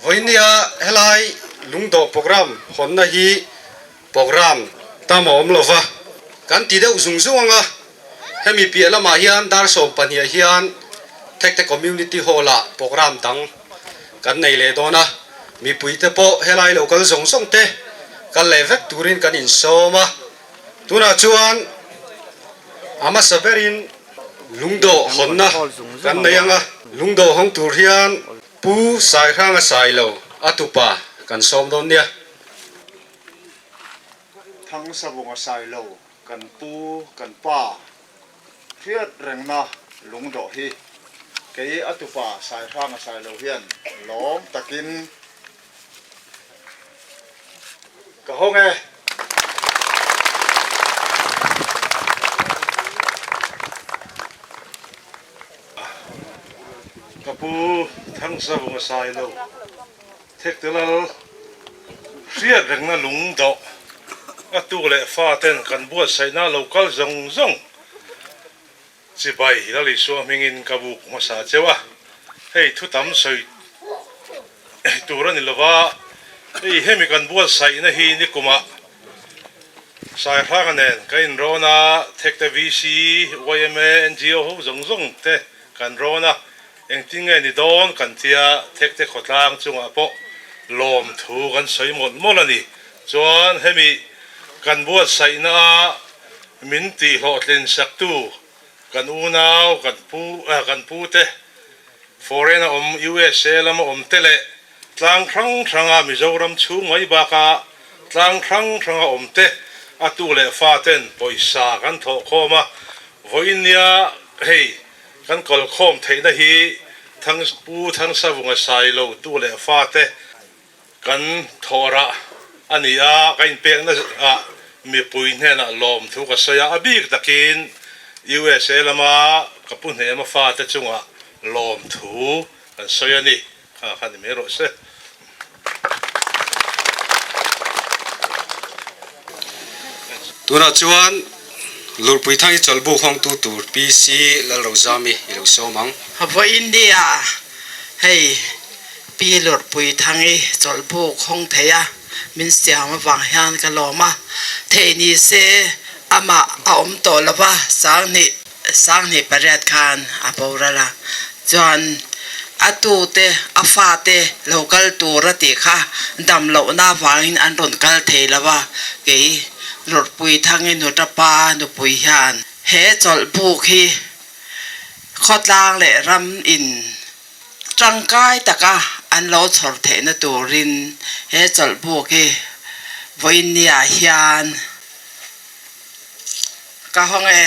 Vawinia helai lungdawh programme hawnna hi programme tam a awm lova, kan ti deuh zung zung anga hemi piah lamah hian dar 12 ah hian Thekte Community Hall ah programme dang kan nei leh dawn a, mipuite pawh helai lo kal zawng zawng te kal leh vek turin kan insawm a, tunah chuan a hmasa berin lungdawh hawnna kan nei anga, lungdawh hawng tur hian Pu Saihranga Sailo a tupa kan sawm dawn nia. Thangsavunga Sailo kan pu kan pa hriat rengna lungdawh hi kei a tupa Saihranga Sailo hian lawm takin ka hawng e. Ka pu Thangsavunga Sailo Thektelal hriat rengna lung dawh a tu leh fa ten kan buatsaihna lo kal zawng zawng chibai Lalisua hmingin ka buk hmasa cheu a, hei thu tam sawi tur a ni lova, hei hemi kan buatsaihna hi nikumah Saihranga nen ka inrawn a, Thekte VC, yma, NGO ho zawng zawng te kan rawn a, engtin nge ni dawn kan tia Thekte khawtlang chungah pawh lawmthu kan sawi mawlh mawlh a ni. Chuan hemi kan buatsaihna a min tihhlawhtlin saktu kan unau, kan pu, kan pute, foreign a awm USA lama awm te leh Tlang hrang hranga Mizoram chhung mai bakah tlang hrang hranga awm te a tu leh fa ten pawisa kan thawh khawm a, vawiin nia hei kan kal khawm theihna hi Thang Pu Thangsavunga Sailo tu leh fa te kan thawh rah a ni a, ka inpekna ah mipui hnenah lawmthu ka sawi a, a bik takin USA lama ka pu hnema fa te chungah lawmthu kan sawi a ni. Kha kha ni mai rawh se. Tunah chuan Lurpui Thang hi chawlhbuk hawngtu tur PC Lalrozami i lo sawm ang. Vawiin nia hei Pi Lurpui Thang i chawlhbuk hawng thei a min siam avang hian ka lawm a, thei ni se amah a awm tawh lo va, 2000 28 khan a boral a, chuan a tute a fate lo kal tur a tih kha dam lohna avangin an rawn kal thei lo a, kei Lurhpui Thangi Nutapa nupui hian he chawlhbuk hi khawtlang leh ram in tangkai taka an lo chhawr theihna turin he chawlhbuk hi vawiinniah hian ka hawng e.